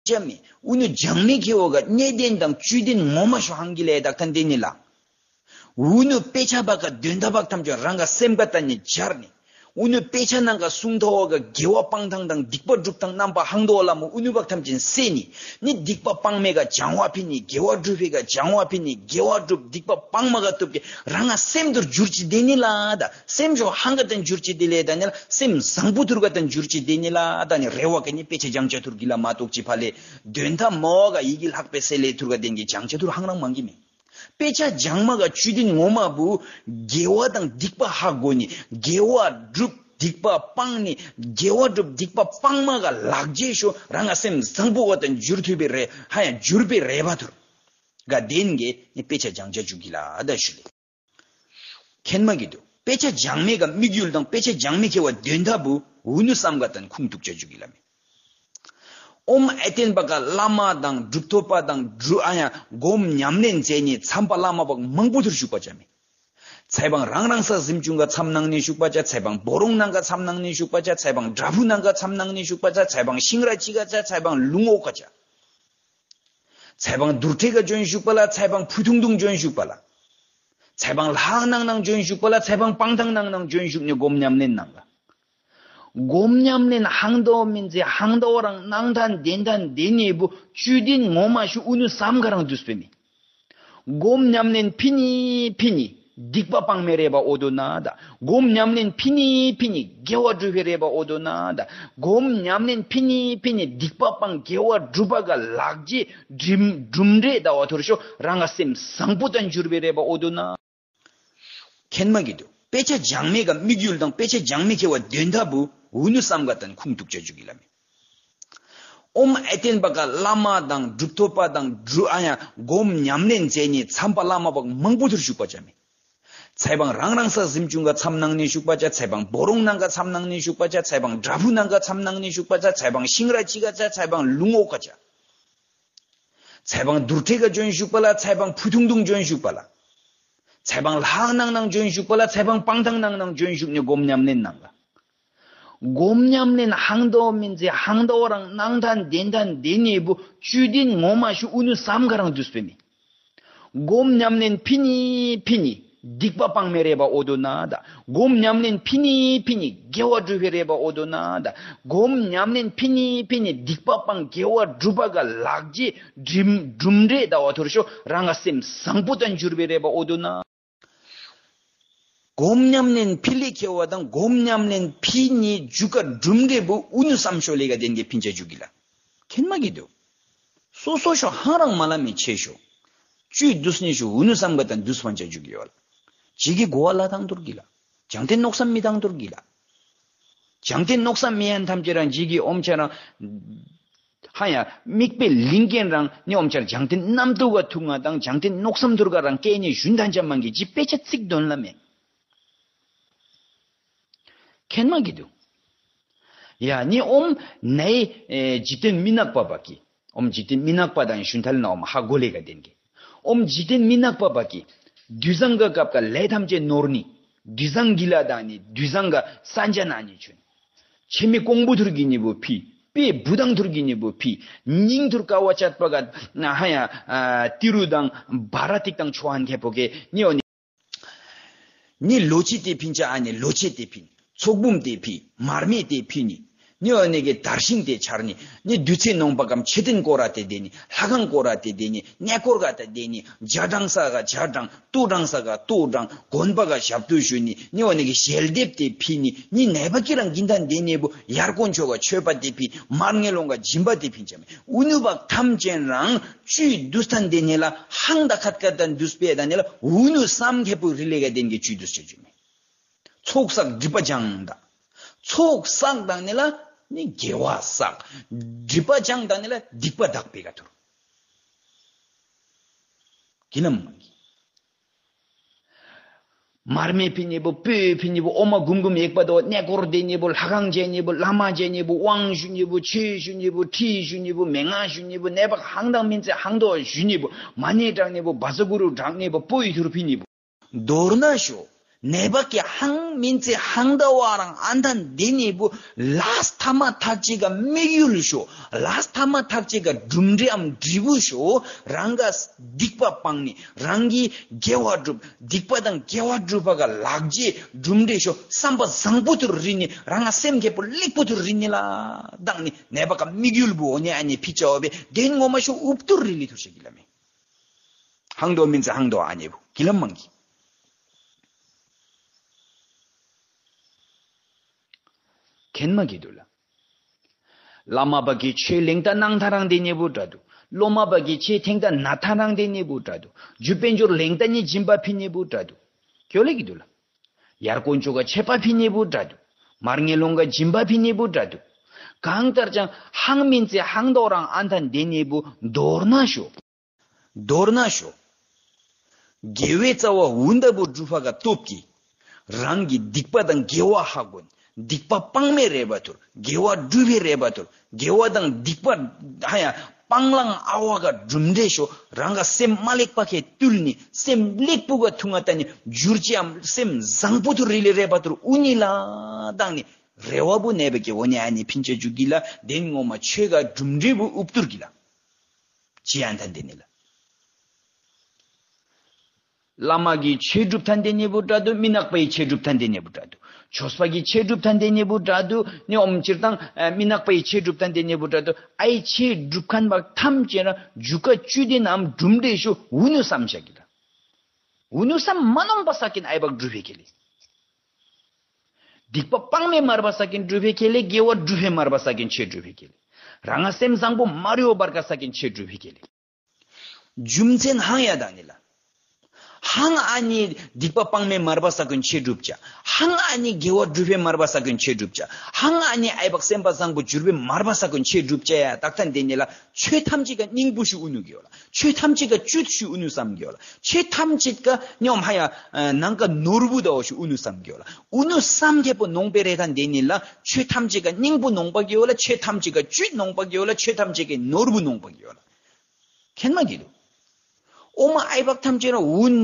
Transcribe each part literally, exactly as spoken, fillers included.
ཅ་མེ། ཨུ་ནུ་སྦྱང་མེ་ཁེ་བོ་ག་གནས་བརྟན་དང་བཅུད་ལྡན་ངོ་མ་ཤོ་ཧང་གི་ལས་དག་ཐན་དེ་ནི་ལ། ཨུ་ནུ་དཔེ་ཆ་བ་ག་དོན་དག་བག་ཐམས་ཅད་རང་ག་སེམས་ག་ཏན་ནི་སྦྱར་ནི། ཨུ་ནུ་དཔེ་ཆ་ནང་ག་གསུང་ཐོ་བ་ག་དགེ་བ་སྤང་ཐང་དང་སྡིག་པ་སྒྲུབ་ཐང་རྣམ་པ་ཧང་དོ་ལ་མོ་ཨུ་ནུ་བག་ཐམས་ཅད་སེ་ནི། ནི་སྡིག་པ་སྤང་མེ་ག་སྦྱང་བ་ཕི་ནི། དགེ་བ་སྒྲུབ་ཕི་ག་སྦྱང་བ་ཕི་ནི། དགེ་བ་སྒྲུབ་སྡིག་པ་སྤང་མ་ག་ཐུབ་ཀྱི་རང་ག་སེམས་དུར་འགྱུར་ཅི་དེ་ནི་ལ་ད། སེམས་ཤོ་ཧང་ག་ཏན་འགྱུར་ཅི་དེ་ལས་ད་ནི་ལ། སེམས་བཟང་པོ་ཐུར་ག་ཏན་འགྱུར་ཅི་དེ་ནི་ལ་ད་ནི་རེ་བ་ག་ནི་དཔེ་ཆ་སྦྱང་ཆ་ཐུར་གི་ལ་མ་གཏོགས་ཅི་ཕ་ལེ། དོན་དག་མོ་ག་ཡི་གི་ལྷག་པའི་སེ་ལེ་ཐུར་ག་ཏན་གི་སྦྱང་ཆ་ཐུར་ཧང་རང་མང་གི་མེ། དཔེ་ཆ་སྦྱང་མ་ག་བཅུད་ལྡན་ངོ་མ་བུ། དགེ་བ་དང་སྡིག་པ་ཧ་གོ་ནི། དགེ་བ་སྒྲུབ་སྡིག་པ་སྤང་ནི། དགེ་བ་སྒྲུབ་སྡིག་པ་སྤང་མ་ག་ལག་རྗེས་ཤོ་རང་ག་སེམས་བཟང་པོ་བ་དང་འགྱུར་ཐུབ་པའི་རེ་ཧ་ཡང་འགྱུར་པའི་རེ་བ་ཐུར། ག་དེན་གི་ནི་དཔེ་ཆ་སྦྱང་ཆ་བཅུག་གི་ལ་ཨ་ད་ཞུ་ལེ། མཁྱེན་མ་གི་དུ་དཔེ་ཆ་སྦྱང་མེ་ག་དམིགས་ཡུལ་དང་དཔེ་ཆ་སྦྱང་མེ་ཁེ་བ་དོན་དག་བུ་ཨུ་ནུ་བསམ་ག་ཏན་ཁུང་ཐུག་ཆ་བཅུག་གི་ལ་མེ། ཨོམ་ཨེ་ཏེན་པ་ག་བླ་མ་དང་གྲུབ་ཐོབ་པ་དང་གྲུ་ཨ་ཡང་སྒོམ་ཉམས་ལེན་མཛད་ནི་མཚམས་པ་བླ་མ་བག་མང་པོ་ཐུར་བཞུགས་པ་ཅ་མེ། ཚེ་བང་རང་རང་ས་གཟིམ་ཆུང་ག་མཚམས་ནང་ནས་བཞུགས་པ་ཅ། ཚེ་བང་བོ་རོང་ནང་ག་མཚམས་ནང་ནས་བཞུགས་པ་ཅ། ཚེ་བང་བྲག་ཕུ་ནང་ག་མཚམས་ནང་ནས་བཞུགས་པ་ཅ། ཚེ་བང་ཤིང་ར་ཅི་ག་ཅ། ཚེ་བང་ལུང་འོག་ག་ཅ། ཚེ་བང་དུར་ཁྲོད་ག་བྱོན་བཞུགས་པ་ལ། ཚེ་བང་ཕུ་ཐུང་ཐུང་བྱོན་བཞུགས་པ་ལ། ཚེ་བང་ལྷག་ནང་ནང་བྱོན་བཞུགས་པ་ལ། ཚེ་བང་སྤང་ཐང་ནང་ནང་བྱོན་བཞུགས་ནས་སྒོམ་ཉམས་ལེན་ནང་ལ། སྒོམ་ཉམས་ལེན་ཧང་དོ་མིན་ཚེ་ཧང་དོ་རང་གནང་ཐན་བདེན་ཐན་བདེན་ནས་བུ་བཅུད་ལྡན་ངོ་མ་ཤུ་ཨུ་ནུ་བསམ་ག་རང་དུས་པེ་མི། སྒོམ་ཉམས་ལེན་ཕི་ནི་ཕི་ནི་སྡིག་པ་སྤང་མེ་རེ་བ་ཨོ་དོ་ན་ད། སྒོམ་ཉམས་ལེན་ཕི་ནི་ཕི་ནི་དགེ་བ་སྒྲུབ་པའི་རེ་བ་ཨོ་དོ་ན་ད། སྒོམ་ཉམས་ལེན་ཕི་ནི་ཕི་ནི་སྡིག་པ་སྤང་དགེ་བ་སྒྲུབ་པ་ག་ལག་རྗེས་སྒྲིམ་སྒྲུབ་འདྲེ་ད་བ་ཐོར་ཤོ་རང་ག་སེམས་བཟང་པོ་དང་འགྱུར་བའི་རེ་བ་ཨོ་དོ་ན། མཁྱེན་མ་གི་དུ་དཔེ་ཆ་སྦྱང་མེ་ག་དམིགས་ཡུལ་དང་དཔེ་ཆ་སྦྱང་མེ་ཁེ་བ་དོན་དག་བུ་ཨུ་ནུ་བསམ་ག་ཏན་ཁུང་ཐུག་ཆ་བཅུག་གི་ལ་མེ། ཨོམ་ཨེ་ཏེན་པ་ག་བླ་མ་དང་གྲུབ་ཐོབ་པ་དང་གྲུ་ཨ་ཡང་སྒོམ་ཉམས་ལེན་མཛད་ནི་མཚམས་པ་བླ་མ་བག་མང་པོ་ཐུར་བཞུགས་པ་ཅ་མེ། ཚེ་བང་རང་རང་ས་གཟིམ་ཆུང་ག་མཚམས་ནང་ནས་བཞུགས་པ་ཅ། ཚེ་བང་བོ་རོང་ནང་ག་མཚམས་ནང་ནས་བཞུགས་པ་ཅ། ཚེ་བང་བྲག་ཕུ་ནང་ག་མཚམས་ནང་ནས་བཞུགས་པ་ཅ། ཚེ་བང་ཤིང་ར་ཅི་ག་ཅ། ཚེ་བང་ལུང་འོག་ག་ཅ། ཚེ་བང་དུར་ཁྲོད་ག་བྱོན་བཞུགས་པ་ལ། ཚེ་བང་ཕུ་ཐུང་ཐུང་བྱོན་བཞུགས་པ་ལ། ཚེ་བང་ལྷག་ནང་ནང་བྱོན་བཞུགས་པ་ལ། ཚེ་བང་སྤང་ཐང་ནང་ནང་བྱོན་བཞུགས་ནས་སྒོམ་ཉམས་ལེན་ནང་ལ། སྒོམ་ཉམས་ལེན་ཧང་དོ་མིན་ཚེ་ཧང་དོ་རང་གནང་ཐན་བདེན་ཐན་བདེན་ནས་བུ་བཅུད་ལྡན་ངོ་མ་ཤུ་ཨུ་ནུ་བསམ་ག་རང་དུས་པེ་མི། སྒོམ་ཉམས་ལེན་ཕི་ནི་ཕི་ནི་སྡིག་པ་སྤང་མེ་རེ་བ་ཨོ་དོ་ན་ད། སྒོམ་ཉམས་ལེན་ཕི་ནི་ཕི་ནི་དགེ་བ་སྒྲུབ་པའི་རེ་བ་ཨོ་དོ་ན་ད། སྒོམ་ཉམས་ལེན་ཕི་ནི་ཕི་ནི་སྡིག་པ་སྤང་དགེ་བ་སྒྲུབ་པ་ག་ལག་རྗེས་སྒྲིམ་སྒྲུབ་འདྲེ་ད་བ་ཐོར་ཤོ་རང་ག་སེམས་བཟང་པོ་དང་འགྱུར་བའི་རེ་བ་ཨོ་དོ་ན། སྒོམ་ཉམས་ལེན་ཕི་ལེ་ཁེ་བ་དང་སྒོམ་ཉམས་ལེན་ཕི་ནི་འཇུག་ག་སྒྲུབ་འདྲེ་བུ་ཨུ་ནུ་བསམ་ཤོ་ལེ་ག་དེན་གི་ཕིན་ཆ་འཇུག་གི་ལ། མཁྱེན་མ་གི་དུ། སོ་སོ་ཤོ་ཧང་རང་མ་ལ་མེ་ཆེ་ཤོ། བཅུད་དུས་ནི་ཤོ་ཨུ་ནུ་བསམ་ག་ཏན་དུས་ཕན་ཆ་འཇུག་གི་ཡོད་ལ། ཇི་གི་གོ་བ་ལ་ཐང་དུར་གི་ལ། ཇང་ཏེ་ནོག་བསམ་མི་ཐང་དུར་གི་ལ། ཇང་ཏེ་ནོག་བསམ་མི་ཡན་ཐམས་ཅད་རང་ཇི་གི་ཨོམ་ཆ་རང་། ཧ་ཡ་མིག་པེ་ལིང་གེན་རང་ནི་ཨོམ་ཆར་ཇང་ཏེ་རྣམ་རྟོག་ག་ཐུག་ང་དང་ཇང་ཏེ་ནོག་བསམ་ཐུར་ག་རང་སྐད་ནི་ཞུན་ཐང་ཅ་མང་གི་ཇི་དཔེ་ཆ་ཚིག་དོན་ལ་མེ། མཁྱེན་མ་གི་དུ། ཡ་ནི་ཨོམ་ནའི་ཨེ་འཇིག་རྟེན་མི་ནག་པ་བ་གི། ཨོམ་འཇིག་རྟེན་མི་ནག་པ་དང་ཞུན་ཐལ་ན་ཨོམ་ཧ་གོ་ལེ་ག་དེན་གི། ཨོམ་འཇིག་རྟེན་མི་ནག་པ་བ་གི། དུས་བཟང་ག་སྐབས་ཀ་ལས་ཐམས་ཅད་ནོར་ནི། དུས་བཟང་གི་ལ་དང་ནི་དུས་བཟང་ག་ས་འཇའ་ན་ནི་ཆུན། ཆེ་མི་ཀོང་བུ་ཐུར་གི་ནི་བུ་ཕི། པེ་བུ་དང་ཐུར་གི་ནི་བུ་ཕི། ཉིང་ཐུར་ཀ་བ་ཅད་པ་ག་ན་ཧ་ཡ་ཨ་ཏི་རུ་དང་བ་ར་ཏིག་དང་ཆོ་ཧན་ཁེ་པོ་གེ་ནི་ཨོ་ནི། ནི་ལོ་ཆེ་དེ་ཕིན་ཆ་ཨ་ནི་ལོ་ཆེ་དེ་ཕིན། ཚོགས་འབུམ་དེ་ཕི། མར་མེ་དེ་ཕི་ནི། ནི་འོ་ནི་གི་དར་ཤིང་དེ་ཆར་ནི། ནི་བདུད་རྩི་ནོང་པ་གམ་མཆོད་རྟེན་སྐོར་ར་དེ་དེ་ནི། ལྷ་ཁང་སྐོར་ར་དེ་དེ་ནི། གནས་སྐོར་ག་དེ་དེ་ནི། ཇ་དྲང་ས་ག་ཇ་དྲང་། ལྟོ་དྲང་ས་ག་ལྟོ་དྲང་། དགོན་པ་ག་ཞབས་ཏོ་ཞུ་ནི། ནི་འོ་ནི་གི་ཞལ་འདེབས་དེ་ཕི་ནི། ནི་ནད་པ་ཀི་རང་གིན་ཐན་དེ་ནི་བུ་ཡར་དཀོན་མཆོག་ག་མཆོད་པ་དེ་ཕི། མར་ངན་སློང་ག་སྦྱིན་པ་དེ་ཕིན་ཆ་མེ། ཨུ་ནུ་བག་ཐམས་ཅད་རང་བཅུད་བསྡུས་ཐན་དེ་ནི་ལ་ཧང་ད་ཁད་ཁད་དང་བསྡུས་པས་ད་ནི་ལ་ཨུ་ནུ་བསམ་ཁེ་པོ་རི་ལེ་ག་དེན་གི་བཅུད་བསྡུས་ཆ་ཆུ་མེ། ཚོགས་བསགས་སྒྲིབ་པ་སྦྱང་དང་། ཚོགས་བསགས་དང་ནི་ལ་ནི་དགེ་བ་བསགས། སྒྲིབ་པ་སྦྱང་དང་ནི་ལ་སྡིག་པ་དག་པའི་ག་ཐུར། གི་ལམ་མ་གི། མར་མེ་ཕི་ནི་བུ་སྤོས་ཕི་ནི་བུ་ཨོ་མ་གུམ་གུམ་ཡེག་པ་དོ་གནས་སྐོར་དེ་ནི་བུ་ལྷ་ཁང་བྱས་ནི་བུ་བླ་མ་བྱས་ནི་བུ་དབང་ཞུ་ནི་བུ་ཆོས་ཞུ་ནི་བུ་ཁྲིད་ཞུ་ནི་བུ་མན་ངག་ཞུ་ནི་བུ་ནད་པ་ཧང་དང་མིན་ཚེ་ཧང་དོ་ཞུ་ནི་བུ་མ་ཎི་བགྲང་ནི་བུ་བཛྲ་གུ་རུ་བགྲང་ནི་བུ་སྤོས་ཐུར་ཕི་ནི་བུ། མདོར་ན་ཤོ། ནད་པ་གི་ཧང་མིན་ཚེ་ཧང་ད་བ་རང་ཨན་ཐན་དེ་ནས་བུ་ལས་ཐ་མ་ཐག་ཅིག་ག་དམིགས་ཡུལ་ཤོ། ལས་ཐ་མ་ཐག་ཅིག་ག་གྲུབ་འབྲས་ཨམ་འབྲས་བུ་ཤོ། རང་ག་སྡིག་པ་སྤངས་ནས་རང་གི་དགེ་བ་སྒྲུབ། སྡིག་པ་དང་དགེ་བ་སྒྲུབ་པ་ག་ལག་རྗེས་གྲུབ་འབྲས་ཤོ། བསམ་པ་བཟང་པོ་དུ་རིག་ནས་རང་ང་སེམས་ཁེ་པོ་ལེགས་པོ་དུ་རིག་ནས་ལ་དང་ནི་ནད་པ་ག་དམིགས་ཡུལ་བུ་འོ་ནས་ཨ་ནི་ཕི་ཅ་བ་བེ་དེན་ངོ་མ་ཤོ་ཨུབ་ཏུ་རི་ལི་ཐུར་ཤ་གི་ལ་མེ། ཧང་དོ་མིན་ཚེ་ཧང་དོ་ཨ་ནེ་བུ་གི་ལམ་མང་གི། ཁེན་མ་གི་དུ་ལ། བླ་མ་པ་གི་ཆོས་ལེང་ད་ནང་ཐ་རང་དེ་ཉེ་བུ་འདྲ་དུ། སློབ་མ་པ་གི་ཆོས་ཐེང་ད་ན་ཐ་རང་དེ་ཉེ་བུ་འདྲ་དུ། ཇུ་པེན་ཇོར་ལེང་ད་ཉེ་སྦྱིན་པ་ཕི་ཉེ་བུ་འདྲ་དུ། ཁྱོ་ལེ་གི་དུ་ལ། ཡར་དཀོན་མཆོག་ག་ཆད་པ་ཕི་ཉེ་བུ་འདྲ་དུ། མར་ངེ་ལོང་ག་སྦྱིན་པ་ཕི་ཉེ་བུ་འདྲ་དུ། གང་ལྟར་ཀྱང་ཧང་མིན་ཚེ་ཧང་དོ་རང་ཨན་ཐན་དེ་ཉེ་བུ་མདོར་ན་ཤོ། མདོར་ན་ཤོ། དགེ་བའི་རྩ་བ་འུན་ད་བུ་སྒྲུབ་པ་ག་སྟོབས་ཀྱིས། རང་གི་སྡིག་པ་དང་དགེ་བ་ཧ་གོན། སྡིག་པ་སྤང་མེ་རེ་བ་ཐུར། དགེ་བ་སྒྲུབ་པའི་རེ་བ་ཐུར། དགེ་བ་དང་སྡིག་པ་ཧ་ཡ་སྤང་ལང་ཨ་བ་ག་གྲུབ་འབྲས་ཤོ། རང་ག་སེམས་མ་ལེགས་པ་ཁེ་བཏུལ་ནི་སེམས་ལེགས་པོ་ག་ཐུང་ང་ད་ནི་འགྱུར་ཅི་ཨམ་སེམས་བཟང་པོ་ཐུར་རི་ལི་རེ་བ་ཐུར་ཨུ་ནི་ལ་དང་ནི་རེ་བ་བུ་ནེ་བ་གི་འོ་ནི་ཨ་ནི་ཕིན་ཆ་ཇུ་གི་ལ་དེན་ངོ་མ་ཆོས་ག་གྲུབ་འབྲས་བུ་ཨུབ་ཏུར་གི་ལ། ཅི་ཡང་ཐན་དེ་ནི་ལ། བླ་མ་གི་ཆོས་སྒྲུབ་ཐན་དེ་ཉེ་བུ་འདྲ་དུ། མི་ནག་པའི་ཆོས་སྒྲུབ་ཐན་དེ་ཉེ་བུ་འདྲ་དུ། ཆོས་པ་གི་ཆོས་སྒྲུབ་ཐན་དེ་ཉེ་བུ་འདྲ་དུ། ནི་ཨོམ་སྤྱིར་བཏང་ཨ་མི་ནག་པའི་ཆོས་སྒྲུབ་ཐན་དེ་ཉེ་བུ་འདྲ་དུ། ཨའི་ཆོས་སྒྲུབ་ཁན་བ་ཐམས་ཅད་ར་འཇུ་ཀ་བཅུ་དེ་ནམ་གྲུབ་འབྲས་ཤོ་འུ་ནུ་བསམ་བཞག་གི་ལ། འུ་ནུ་བསམ་མ་ནོང་པ་ས་ཀིན་ཨའི་བག་སྒྲུབ་པའི་ཁེ་ལེ། སྡིག་པ་སྤང་མེ་མར་པ་ས་ཀིན་སྒྲུབ་པའི་ཁེ་ལེ། དགེ་བ་སྒྲུབ་པའི་མར་པ་ས་ཀིན་ཆོས་སྒྲུབ་པའི་ཁེ་ལེ། རང་ང་སེམས་བཟང་པོ་མ་རིའོ་བར་ཀ་ས་ཀིན་ཆོས་སྒྲུབ་པའི་ཁེ་ལེ། རྒྱུ་མཚན་ཧང་ཡ་དང་ནི་ལ། ཧང་ཨ་ནི་སྡིག་པ་སྤང་མེ་མར་པ་ས་ཀུན་ཆེ་སྒྲུབ་བྱ། ཧང་ཨ་ནི་དགེ་བ་སྒྲུབ་པེ་མར་པ་ས་ཀུན་ཆེ་སྒྲུབ་བྱ། ཧང་ཨ་ནི་ཨའི་བག་སེམས་པ་བཟང་པོ་འགྱུར་བེ་མར་པ་ས་ཀུན་ཆེ་སྒྲུབ་བྱ་ཡ་དག་ཐན་དེ་ནི་ལ་ཆོས་ཐམས་ཅད་ཀ་སྙིང་པོ་ཞུ་ཨུ་ནུ་གི་ཡོ་ལ། ཆོས་ཐམས་ཅད་ཀ་བཅུད་ཞུ་ཨུ་ནུ་བསམ་གི་ཡོ་ལ། ཆོས་ཐམས་ཅད་ཀ་ཉོམ་ཧ་ཡ་ནང་ཀ་ནོར་བུ་དའོ་ཞུ་ཨུ་ནུ་བསམ་གི་ཡོ་ལ། ཨུ་ནུ་བསམ་གི་པོ་ནོང་པེ་རེ་ཐན་དེ་ནི་ལ་ཆོས་ཐམས་ཅད་ཀ་སྙིང་པོ་ནོང་པ་གི་ཡོ་ལ། ཆོས་ཐམས་ཅད་ཀ་བཅུད་ནོང་པ་གི་ཡོ་ལ། ཆོས་ཐམས་ཅད་ཀ་ནོར་བུ་ནོང་པ་གི་ཡོ་ལ། ཁེན་མ་གི་དུ། ཨོ་མ་ཨའི་བག་ཐམས་ཅད་ར་ཨུན་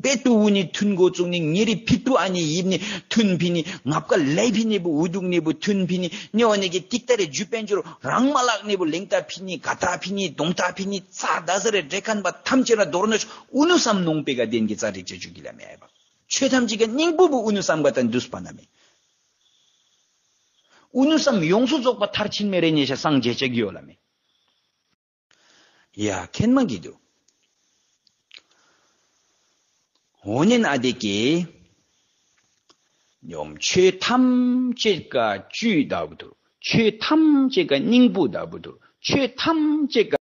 བེ་ཏུ་ཨུན་ནི་ཐུན་གོ་ཙུག་ནི་ཉེ་རི་ཕི་ཏུ་ཨ་ནི་ཡིབ་ནི་ཐུན་ཕི་ནི་ངབ་ཀ་ལེ་ཕི་ནི་བུ་ཨུ་དུག་ནི་བུ་ཐུན་ཕི་ནི་ཉེ་བ་ནི་གི་ཏིག་ཏ་རེ་ཇུ་པེན་ཇུ་རང་མ་ལག་ནི་བུ་ལེང་ཏ་ཕི་ནི་ག་ཏ་ཕི་ནི་དོང་ཏ་ཕི་ནི་ཙ་ད་ས་རེ་འདྲེ་ཁན་བ་ཐམས་ཅད་ར་དོར་ནོ་ཨུ་ནུ་བསམ་ནོང་པེ་ག་དེན་གི་ཙ་རིག་ཅེ་ཇུ་གི་ལ་མེ་ཨའི་བག་ཆོས་ཐམས་ཅད་ཀ་སྙིང་པོ་བུ་ཨུ་ནུ་བསམ་ག་ཏན་དུས་པ་ན་མེ་ཨུ་ནུ་བསམ་ཡོངས་སུ་རྫོགས་པ་མཐར་ཕྱིན་མེ་རེ་ཉེ་ཤ་སངས་རྒྱས་ཅེ་གི་ཡོ་ལ་མེ། ཡ་ཁེན་མ་གི་དུ། འོ་ནན་ཨ་དེ་ཀེ། ཉོམ་ཆོས་ཐམས་ཅད་ཀ་བཅུད་ལྟ་བུ་དུ། ཆོས་ཐམས་ཅད་ཀ་སྙིང་པོ་ལྟ་བུ་དུ། ཆོས་ཐམས་ཅད་ཀ